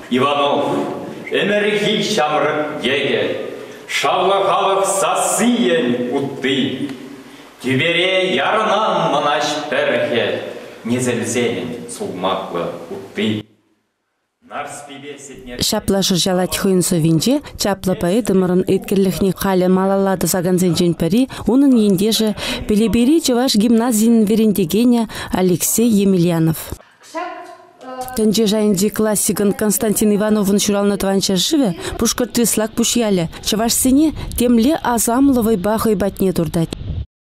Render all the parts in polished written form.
Иванов, ӗмӗрхи ҫамрӑк йӗкӗт, шавлӑ халӑх сассийӗн утти. Тӳпере ярӑнан мӑнаҫ пӗрхӗ, несӗлсенӗн сулмаклӑ утти. Ҫапла шӑрҫалать хӑйӗн сӑввинче чаплӑ поэтӑмӑрӑн еткерлӗхне халӗ малалла тӑсакансенчен пӗри унӑн ентешӗ, Пелепейри чӑваш гимназийӗн вӗрентекенӗ Алексей Емельянов. Тӗнче шайӗнчи классикӑн Константин Ивановӑн ҫуралнӑ тӑван ҫӗршывӗ Пушкӑртри Слакпуҫ ялӗ чӑвашсене темле асамлӑ вӑйпа хӑй патне туртать.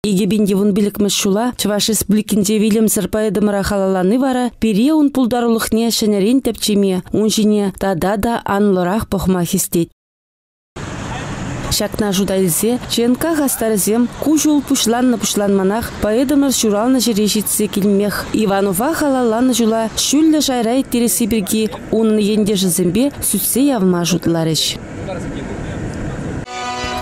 2015 ҫула Чӑваш Республикинче вилӗмсӗр поэтӑмӑра халаллани вара пире ун пултарулӑхне ҫӗнӗрен тӗпчеме, ун ҫине тата та анлӑрах пӑхма хистет. Ҫакна шута илсе ЧНК хастарӗсем ку ҫул пуҫланнӑ-пуҫланманах поэтӑмӑр ҫуралнӑ ҫӗре ҫитсе килмех Иванова халалланӑ ҫула ҫӳллӗ шайра ирттересси пирки унӑн ентешӗсемпе сӳтсе явма шутларӗҫ.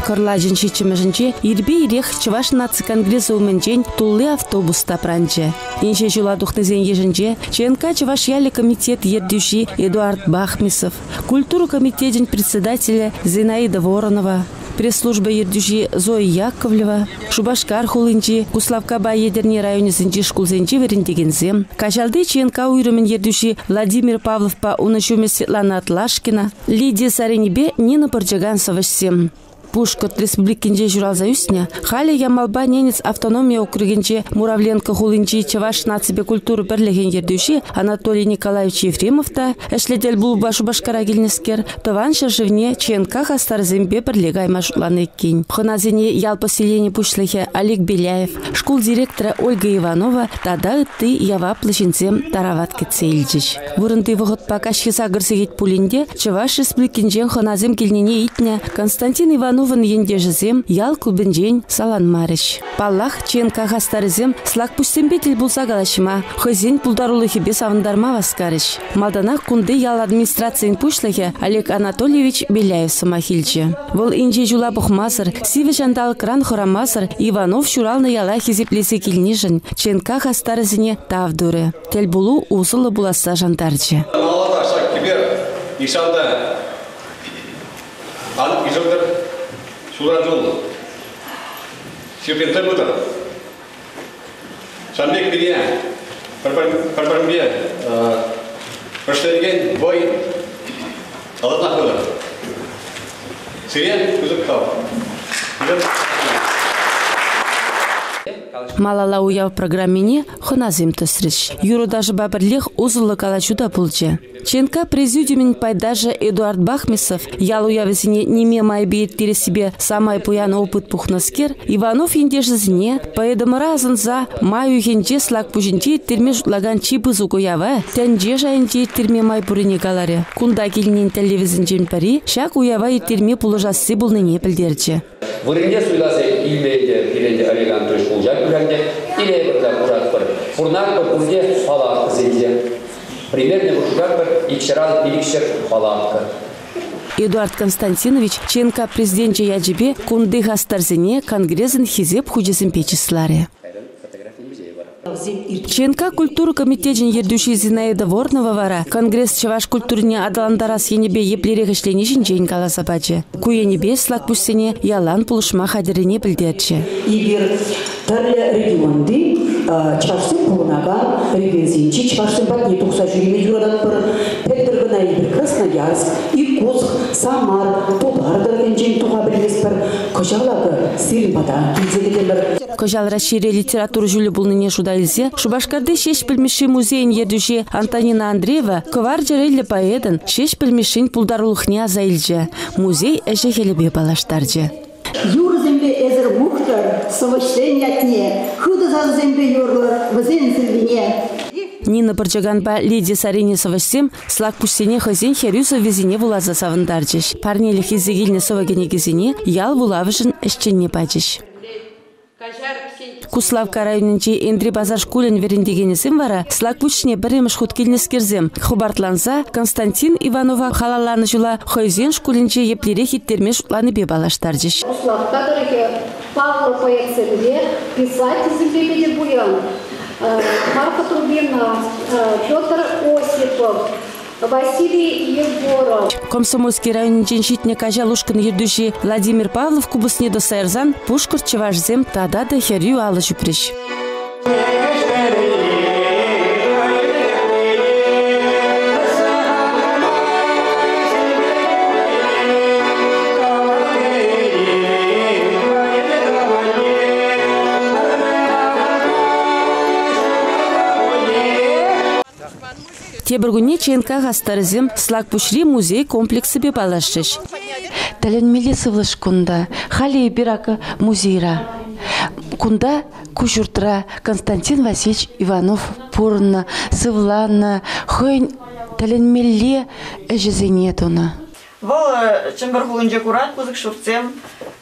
Кӑрлачӑн ҫиччӗмӗшӗнче ирпе ирех Чӑваш наци конгресӗ умӗнчен тулли автобус тапранчӗ. Инҫе ҫула тухнисен йышӗнче ЧНК Чӑваш ялӗ комитет ертӳҫи Эдуард Бахмисов, культура комитечӗн председателӗ Зинаида Воронова, пресс-служба ертӳҫи Зоя Яковлева, Шупашкар хулинчи, Куславккапа Етӗрне районӗсенчи шкулсенчи вӗрентекенсем, Каҫалти ЧНК уйрӑмӗн ертӳҫи Владимир Павловпа унӑн ҫумӗ Светлана Атлашкина, Лидия Саринипе Нина Пӑрчӑкан сӑвӑҫсем. Пушкӑрт Республикинче ҫуралса ӳснӗ, халӗ Ямалпа Ненец автономи округӗнчи Муравленко хулинчи Чӑваш наципе культура пӗрлӗхӗн ертӳҫи Анатолий Николаевич Ефремов та ӗҫлӗ тӗлпулупа Шупашкара килнӗскер тӑван ҫӗршывне ЧНК хастарӗсемпе пӗрле кайма шутланӑ иккен. Хӑнасене ял поселени пуҫлӑхӗ Олег Беляев, шкул директорӗ Ольга Иванова тата ытти яваплӑ ҫынсем тарават кӗтсе илчӗҫ. Вырӑнти вӑхӑтпа каҫхи сакӑр сехет пулин те Чӑваш Республикинчен хӑнасем килнине илтнӗ Константин Ивановӑн ентешӗсем ял клубӗнчен саланмарӗҫ. Паллах, ЧНК хастарӗсем Слакпуҫсемпе тӗл пулса калаҫма, хӑйсен пултарулӑхӗпе савӑнтарма васкарӗҫ. Малтанах кунти ял администрацийӗн пуҫлӑхӗ Олег Анатольевич Беляев сӑмах илчӗ. Вӑл инҫе ҫула пӑхмасӑр, сивӗ ҫанталӑкран хӑрамасӑр Иванов ҫуралнӑ яла хисеплесе килнишӗн ЧНК хастарӗсене тав турӗ. Тӗлпулу усӑллӑ пуласса шантарчӗ. Малалла ҫак кӗпер нихҫан та ан ишӗлтӗр, ҫулран ҫул ҫирӗпленсе пытӑр. Ҫавӑн пек пире пӗр-пӗринпе пӗрлештерекен вӑй алӑнах пытӑр. Сире пысӑк тав. Малалла уяв программине хӑнасем тӑсрӗҫ. Юрӑ-ташӑпа пӗрлех усӑллӑ калаҫу та пулчӗ. ЧНК президиумӗн пайташӗ Эдуард Бахмисов ял уявӗсене ниме майӗпе ирттерессипе самай пуян опыт пухнӑскер Иванов ентешӗсене поэтӑмӑра асӑнса май уйӑхӗнче Слакпуҫӗнче ирттерме шутлакан чи пысӑк уява тӗнче шайӗнче ирттерме май пуррине каларӗ. Кунта килнин тӗллевӗсенчен пӗри ҫак уява ирттерме пулӑшасси пулнине пӗлтерчӗ. Вырӑнне суйласа илме те пирӗн Олег Анатольевич пулӑшать пуль Илейпӗр та куратпӑр. Пурӑнатпӑр пурте палаткӑсенче. Примерно выртатпӑр икҫӗран пилӗкҫӗр палатка. Эдуард Константинович ЧНК президенчӗ ячӗпе кунти хастарсене Конгресӑн Хисеп хучӗсемпе чысларӗ. ЧНК культура комитечӗн ертӳҫи Зинаида Воронова вара Конгресс чӑваш культурине аталантарас енӗпе еплерех ӗҫлени ҫинчен каласа пачӗ. Ку енӗпе Слакпуҫсене ялан пулӑшма хатӗррине пӗлтерчӗ. Эпир тӗрлӗ регионти чӑвашсем пурӑнакан регионсенчи чӑвашсем патне тухса ҫӳреме юрататпӑр. Пӗлтӗр кӑна эпир Красноярск, Иркутск, Самар, Тутар тӑрӑхӗнчен туха пӗлместпӗр. Кӑҫал акӑ сирӗн пата килсе кӗтӗмӗр. Кӑҫал Раҫҫейре литература ҫулӗ пулнине шута илсе Шупашкарти Ҫеҫпӗл Мишши музейӗн ертӳҫи Антонина Андреева кӑвар чӗреллӗ поэтӑн Ҫеҫпӗл Мишшин пултарулӑхне аса илчӗ, музей ӗҫӗ-хӗлӗпе паллаштарчӗ. Юрӑсемпе эсӗр мухтӑр сӑвӑҫсен ятне, хытӑ сасӑсемпе юрлӑр вӗсен сӑввине. Нина Пӑрчӑканпа Лидия Сарине сӑвӑҫсем Слакпуҫсене хӑйсен хӗрӳ сӑввисене вуласа савӑнтарчӗҫ. Парнелӗх илсе килнӗ сӑвӑ кӗнекисене ял вулавӑшӗн ӗҫченне пачӗҫ. Куславкка районӗнчи Энтри Пасар шкулӗн вӗрентекенӗсем вара Слакпуҫне пӗрремӗш хут килнӗскерсем хӑпартланса Константин Иванова халалланӑ ҫула хӑйсен шкулӗнче еплерех ирттерме шутланипе паллаштарчӗҫ. Куславкка тӑрӑхӗ паллӑ поэтсемпе, писательсемпе питӗ пуян. Марфа Трубина, Петр Осипов, Василий Егоров. Комсомольски районӗнчен ҫитнӗ Каҫал ушкӑн ертӳҫи Владимир Павлов купӑсне тӑсса ярсан пушкӑрт чӑвашӗсем тата та хӗрӳ алӑ ҫупрӗҫ. Тепӗр кунне ЧНК хастарӗсем Слакпуҫри музей комплексӗпе паллашрӗҫ. Тӗлӗнмелле сывлӑш кунта. Халӗ эпир акӑ музейра. Кунта ку ҫуртра Константин Васильевич Иванов пурӑннӑ, сывланӑ, хӑйӗн тӗлӗнмелле ӗҫӗсене тунӑ. Вӑл Чӗмпӗр хулинче курать пысӑк ҫуртсем.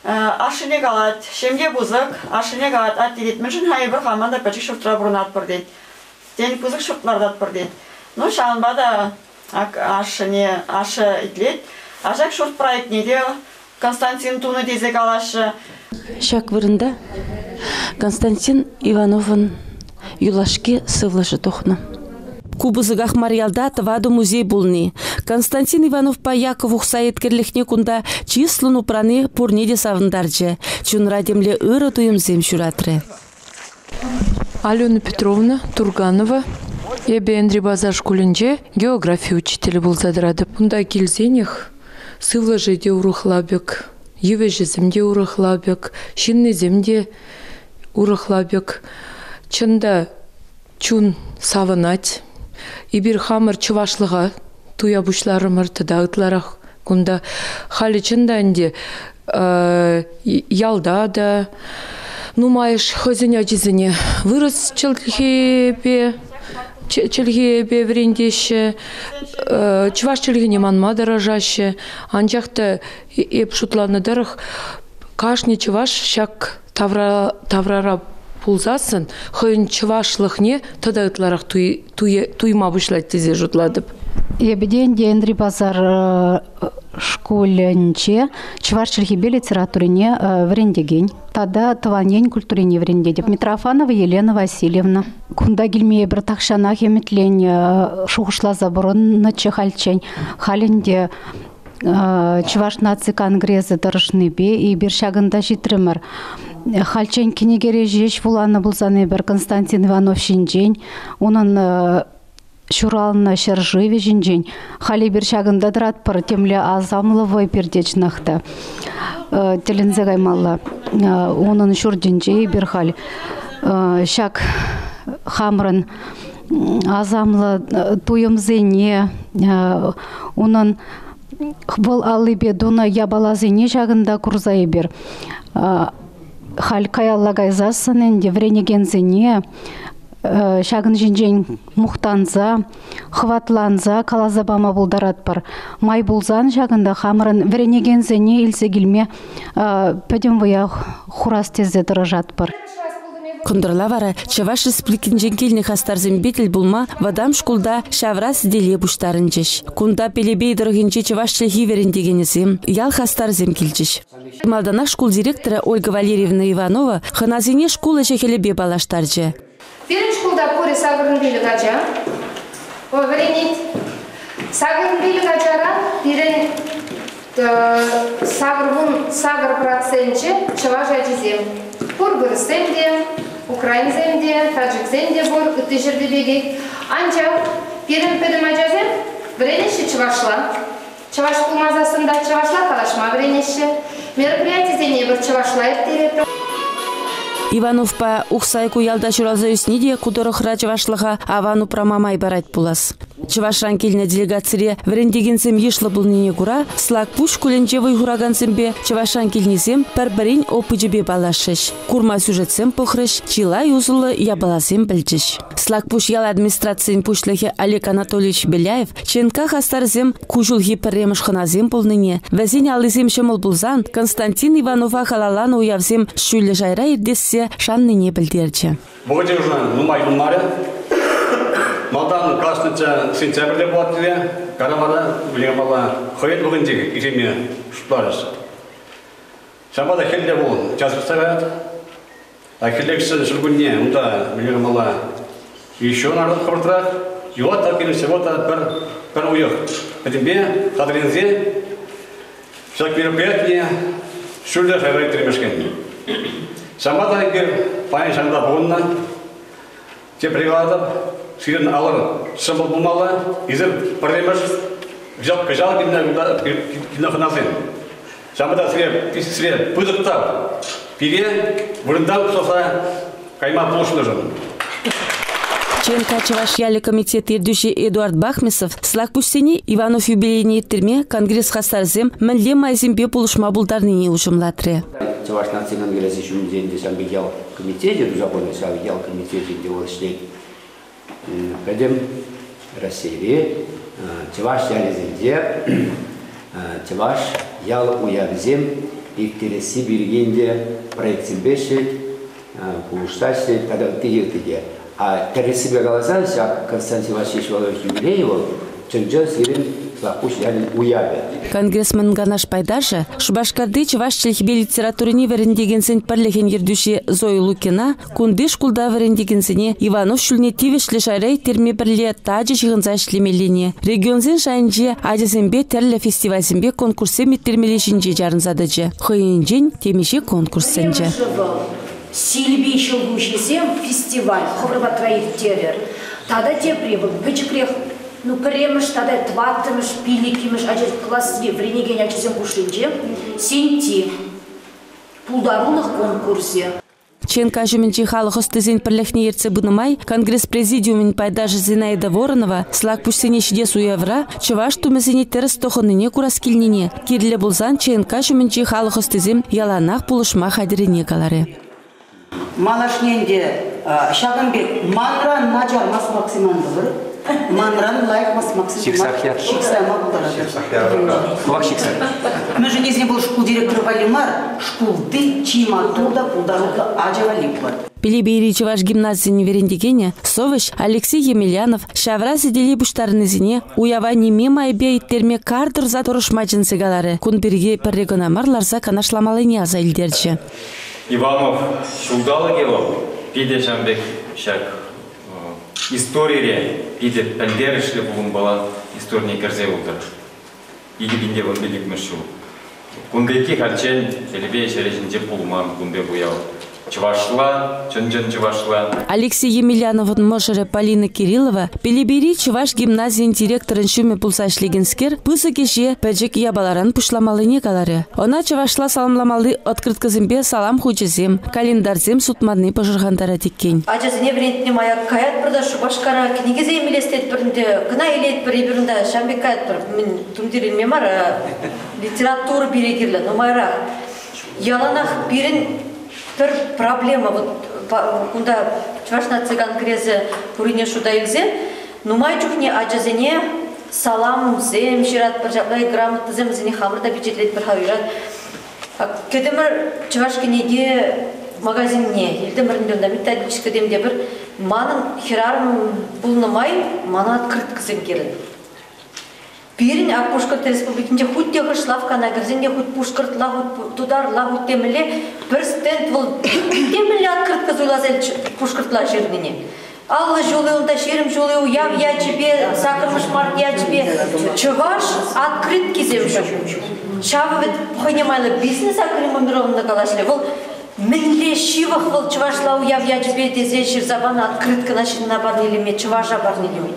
Ашшӗне калать, ҫемье пысӑк, ашшӗне калать, атте тет, мӗншӗн-ха эпир хамӑр та пӗчӗк ҫуртра пурӑнатпӑр тет. Тен, пысӑк ҫурт лартатпӑр тет. Ну, ҫавӑнпа та ашшӗне ашшӗ итлет. А ҫак ҫурт проектне те Константин тунӑ тесе калаҫҫӗ. Ҫак вырӑнта Константин Ивановӑн юлашки сывлӑшӗ тухнӑ. Ку пысӑках мар ялта тӑватӑ музей пулни. Константин Ивановпа Яков Ухсай еткерлӗхне кунта чыслӑн упрани пурне те савӑнтарчӗ, чунра темле ырӑ туйӑмсем ҫуратрӗ. Алена Петровна Турганова. Эпӗ Энтри Пасар шкулӗнче географи учителӗ пулса тӑратӑп. Кунта килсенех сывлӑшӗ те урӑхла пек, йывӑҫӗсем те урӑхла пек, ҫыннисем те урӑхла пек. Чӑн та, чун савӑнать. Эпир хамӑр чӑвашлӑха туя пуҫларӑмӑр тата ытларах кунта. Халӗ чӑн та ӗнтӗ ялта та нумайӑш хӑйсен ачисене вырӑс чӗлхипе чӗлхепе вӗрентеҫҫӗ, чӑваш чӗлхине манма тӑрӑшаҫҫӗ. Анчах та эп шутланӑ тӑрӑх кашни чӑваш ҫак таврара пулсассӑн хӑйӗн чӑвашлӑхне тата ытларах туйма пуҫлать тесе шутлатӑп. Эпӗ те ӗнтӗ Энтри Пасар шкулӗнче чӑваш чӗлхипе литературине вӗрентекен тата тӑван ен культурине вӗрентетӗп. Митрофанова Елена Васильевна. Кунта килме эпир тахҫанах ӗмӗтленнӗ, шухӑшласа пурӑннӑччӗ хальччен. Халь ӗнтӗ Чӑваш наци конгресӗ тӑрӑшнипе эпир ҫакӑнта ҫитрӗмӗр. Хальччен кӗнекере ҫеҫ вуланӑ пулсан эпир Константин Иванов ҫинчен, унӑн ҫуралнӑ ҫӗршывӗ ҫинчен. Халь эпир ҫакӑнта тӑратпӑр, темле асамлӑ вӑй пирте чӑнах та. Тӗлӗнсе каймалла. Унӑн ҫуртӗнче эпир халь ҫак хамӑрӑн асамлӑ туйӑмсене, унӑн вӑл аллипе тунӑ япаласене ҫакӑнта курса эпир халь каялла кайсассӑн ӗнтӗ вӗренекенсене ҫакӑн ҫинчен мухтанса, хӑватланса каласа пама пултаратпӑр. Май пулсан ҫакӑнта хамӑрӑн вӗренекенсене илсе килме пӗтӗм вӑя хурас тесе тӑрӑшатпӑр. Кӑнтӑрла вара Чӑваш Республикинчен килнӗ хастарсемпе тӗл пулма вӑтам шкулта ҫавра сӗтеле пуҫтарӑнчӗҫ. Кунта Пелепей тӑрӑхӗнчи чӑваш чӗлхи вӗрентекенӗсем, ял хастарӗсем килчӗҫ. Малтанах шкул директорӗ Ольга Валерьевна Иванова хӑнасене шкул ӗҫӗ-хӗлӗпе паллаштарчӗ. Пирӗн шкулта пурӗ 85 ача вӗренет. 85 ачаран пирӗн 88 проценчӗ чӑваш ачисем. Пур вырӑссем те, украинсем те, таджиксем те пур, ытти ҫӗрти пекех. Анчах пирӗн пӗтӗм ачасем вӗренеҫҫӗ чӑвашла. Чӑваш пулмасассӑн та чӑвашла калаҫма вӗренеҫҫӗ. Мероприятисене эпир чӑвашла ирттеретпӗр. Ивановпа Ухсай ку ялта ҫуралса ӳсни те ку тӑрӑхра чӑвашлӑха аван упрама май парать пулас. Чӑвашран килнӗ делегацире вӗрентекенсем йышлӑ пулнине кура Слакпуҫ шкулӗнче вӑй хуракансемпе чӑвашран килнисем пӗр-пӗрин опычӗпе паллашрӗҫ, курма сюжетсем пӑхрӗҫ, чылай усӑллӑ япаласем пӗлчӗҫ. Слакпуҫ ял администрацийӗн пуҫлӑхӗ Олег Анатольевич Беляев ЧНК хастарӗсем ку ҫулхи пӗрремӗш хӑнасем пулнине, вӗсен аллисем ҫӑмӑл пулсан Константин Иванова халалланӑ уявсем ҫӳллӗ шайра иртессе шаннине пӗлтерчӗ. Вӑхӑчӗ уже нумай юлмарӗ. Малтан калаҫнӑччӗ сентябрьте пулать тесе, кайран вара япала хӑйӗн вӑхӑтӗнче ишеме шутларӗҫ. Ҫавӑнпа та хӗлле вӑл час тухса каять. А хӗлле ҫуркунне унта мала еще народ хӑвӑртрах. Юлать та пирӗн всего та пӗр уйӑх. Пӗтӗмпе хатӗрленсе ҫак мероприятие ҫӳллӗ шайра ирттермешкӗн. Ҫавӑнпа та эпир паян ҫакӑнта пухӑннӑ. Тепре калатӑп, сирӗн алӑр ҫӑмӑл пулмалла. Эсир пӗрремӗш кӑҫал килнӗ хӑнасем. Ҫавӑнпа та сире пысӑк тав. Пире вырӑнтан пуҫласа кайма пулӑшнӑшӑн. ЧНК Чӑваш ялӗ комитет ертӳҫи Эдуард Бахмисов Слакпуҫсене Иванов юбилейне ирттерме конгресс хастарӗсем мӗнле майсемпе пулӑшма пултарнине уҫӑмлатрӗ. Чӑваш наци конгресӗ ҫумӗнче ӗнтӗ ҫав пек ял комитечӗ туса хунӑ, ҫав ял комитечӗ ӗнтӗ вӑл ӗҫлет. Пӗтӗм Раҫҫейре чӑваш ялӗсенче чӑваш ял уявӗсем ирттересси пирки ӗнтӗ проектсемпе ӗҫлет, пулӑшса ӗҫлет тата ытти ытти те. А тӗрӗссипе каласан, ҫак Константин Васильевич Иванович юбилейӗ вӑл чӑн-чӑн сирӗн Слакпуҫ ялӗн уявӗ. Конгрессмен Канаш пайташӗ, Шупашкарти чӑваш чӗлхипе литературине вӗрентекенсен пӗрлӗхӗн ертӳҫи Зоя Лукина кунти шкулта вӗрентекенсене Иванов ҫулне тивӗҫлӗ шайра ирттерме пӗрле тачӑ ҫыхӑнса ӗҫлемеллине, регионсен шайӗнче ачасемпе тӗрлӗ фестивальсемпе конкурссем ирттермелли ҫинче чарӑнса тӑчӗ. Хӑйӗнчен темиҫе конкурс сӗнчӗ. Силпи ҫӑлкуҫӗсем фестиваль хӑвӑр патра ирттерӗр. Тата тепри вӑл пӗчӗкрех, ну, пӗрремӗш тата тӑваттӑмӗш, пиллӗкмӗш ача класри вӗренекен ачасем хушшинче Сенти пултарулӑх конкурсӗ. ЧНК ҫумӗнчи халӑх ӑстисен пӗрлӗхне ертсе пынӑ май Конгресс президиумӗн пайташӗ Зинаида Воронова Слакпуҫсене ҫитес уявра чӑваш тумӗсене тӗрӗс тӑхӑннине курас килнине, кирлӗ пулсан ЧНК ҫумӗнчи халӑх ӑстисем яланах пулӑшма хатӗррине каларӗ. Малашне ӗнтӗ ҫакӑн пек манран начар масмаксем ан тӑвӑр, манран лайӑх масмаксем Ҫыхсах яр. Ҫыхса яма пултаратӑр. Кӑвак ҫыхса. Мӗншӗн тесен вӑл шкул директорӗ валли мар, шкулти чи маттур та пултаруллӑ ача валли пулать. Пелепейри чӑваш гимназийӗн вӗрентекенӗ, сӑвӑҫ Алексей Емельянов ҫавра сӗтеле пуҫтарӑннисене уява ниме майӗпе ирттерме кар тӑрса тӑрӑшма чӗнсе каларӗ. Кун пирки пӗрре кӑна мар ларса канашламаллине аса илтерчӗ. Иванов ҫулталӑкӗ вӑл питӗ ҫавӑн пек ҫак историре питӗ пӗлтерӗшлӗ пулӑмпала историне кӗрсе юлтӑр. 2015 ҫул. Кун пекки хальччен Пелепей ҫӗрӗ ҫинче пулман кун пек уяв. Чӑвашла, чӑн-чӑн чӑвашла. Алексей Емельяновӑн мӑшӑрӗ Полина Кириллова Пелепейри чӑваш гимназийӗн директорӗн ҫумӗ пулса ӗҫлекенскер пысӑк ӗҫе пӗчӗк япаларан пуҫламаллине каларӗ. Ӑна чӑвашла саламламалли открыткӑсемпе салам хучӗсем, календарьсем сутманни пӑшӑрхантарать иккен. Ачасене вӗрентнӗ мая каятпӑр та Шупашкара кӗнекесем илес тетпӗр ӗнтӗ, кӑна илетпӗр, эпир унта ҫавӑн пек каятпӑр. Мӗн тумтир илме мар, литература пире кирлӗ нумайрах. Яланах пирӗн пӗр проблема, вот кунта Чӑваш наци конгресӗ пуррине шута илсе, нумай чухне ачасене саламсем ҫыратпӑр, ҫапла грамотӑсем вӗсене хамӑр та пичетлетпӗр-ха юрать. Кӗтӗмӗр чӑваш кӗнеке магазинне, илтӗмӗр ӗнтӗ унта методическа тем те пӗр. Манӑн хӗрарӑм пулнӑ май мана открыткӑсем кирлӗ. Пирӗн ак Пушкӑрт Республикинче хуть те хӑш лавккана кӗрсен те хуть пушкӑртла, хуть тутарла, хуть темӗнле пӗр стенд вӑл темӗнле открытка суйласа илчӗ пушкӑртла ҫырнине. 50 ҫул-и унта, 20 ҫул-и уяв ячӗпе, саккӑрмӗш март ячӗпе чӑваш открыткисем ҫук. Ҫавӑ вӗт хӑйне майлӑ бизнеса Карима Мировна калашле. Вӑл мӗнле ҫывӑх вӑл чӑвашла уяв ячӗпе тесе ҫырса панӑ открыткӑна ҫынна парнелеме, чӑваша парнелеме.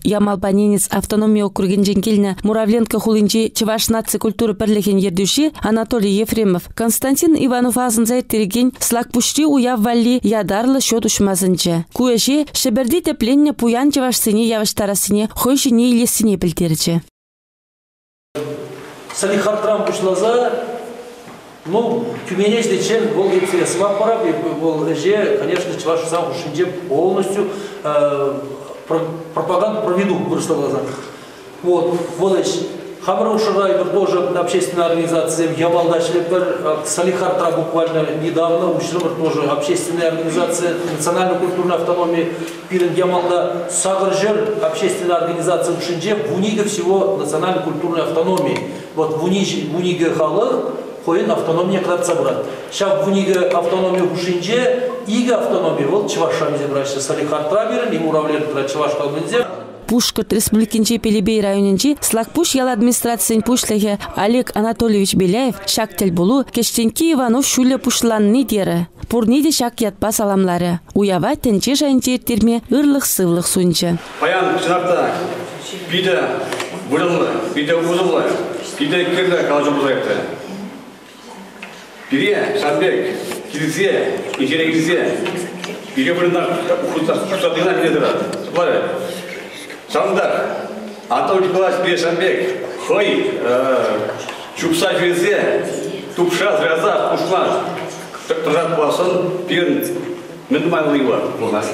Ямалпа Ненец автономи округӗнчен килнӗ Муравленко хулинчи Чӑваш наци культура пӗрлӗхӗн ертӳҫи Анатолий Ефремов Константин Иванова асӑнса ирттерекен Слакпуҫри уяв валли ятарлӑ счет уҫма сӗнчӗ. Ку ӗҫе Ҫӗпӗрти тӗпленнӗ пуян чӑвашсене явӑҫтарассине хӑй ҫине илессине пӗлтерчӗ. Салихардран пуҫласа, ну, Тюмене ҫитиччен вӑл ертсе сӑмах парап, вӑл ӗҫе, конечно, чӑвашсем хушшинче полностью пропаганду проведу, вырӑсла каласан. Вот, вӑл ӗҫ. Хамӑр хушӑра эпир тоже общественная организацисем Ямалта ӗҫлетпӗр. Салихардра буквально недавно уҫрӑмӑр тоже общественная организация национально-культурной автономии. Пирӗн Ямалта 800 общественная организация хушшинче 12 всего национально-культурной автономии. Вот 12 халӑх хӑйӗн автономине кӑтартса пырать. Ҫав 12 автономи хушшинче икӗ автономи вӑл чӑвашра илсе пыраҫҫӗ. Салихардра пирӗн, и Муравлевра чӑваш халӑхӗнче. Пушкӑрт Республикинчи Пелепей районӗнчи Слакпуҫ ял администрацийӗн пуҫлӑхӗ Олег Анатольевич Беляев ҫак тӗлпулу Кӗҫтенкки Иванов ҫулӗ пуҫланни терӗ. Пурне те ҫак ятпа саламларӗ. Уява тӗнче шайӗнче ирттерме ырлӑх-сывлӑх сунчӗ. Паян чӑнах та питӗ вырӑнлӑ, питӗ усӑллӑ, питӗ кирлӗ калаҫу пулса иртрӗ. Пире ҫав пек килсе, инҫере килсе, пире вырӑнтан хутса тытса киле тӑрать. Ҫапла Ҫавӑнтах Антон Николаевич пире ҫав пек хӑй чупса ҫӳресе, тупша сыраса хушма тӑрать пуласшӑн пирӗн мӗн тумалли пурнас.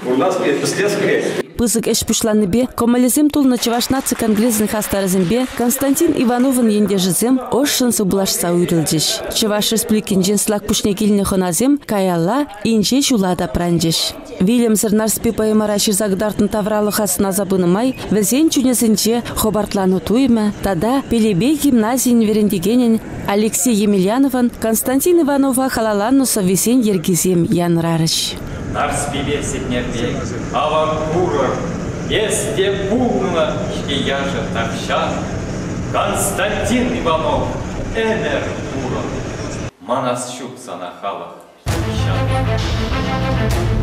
Пурнас килет, ӗҫлес килет. Пысӑк ӗҫ пуҫланнипе кӑмӑлӗсем тулнӑ Чӑваш наци конгресӗн хастарӗсемпе Константин Ивановӑн ентешӗсем ӑшшӑн сывпуллашса уйрӑлчӗҫ. Чӑваш Республикинчен Слакпуҫне килнӗ хӑнасем каялла инҫе ҫула тапранчӗҫ. Вилӗмсӗр Нарспи поэмӑра ҫырса кӑтартнӑ тавралӑха сӑнаса пынӑ май вӗсен чунӗсенче хӑпартлану туйӑмӗ тата Пелепей гимназийӗн вӗрентекенӗн Алексей Емельяновӑн Константин Иванова халалланӑ сӑввисен йӗркисем янӑрарӗҫ. Нарспипе Сетнерпе аван курӑр, эс те пулнӑ-ҫке яшӑ тахҫан. Константин Иванов ӗмӗр пурӑн. Манас ҫук сана халӑх нихҫан.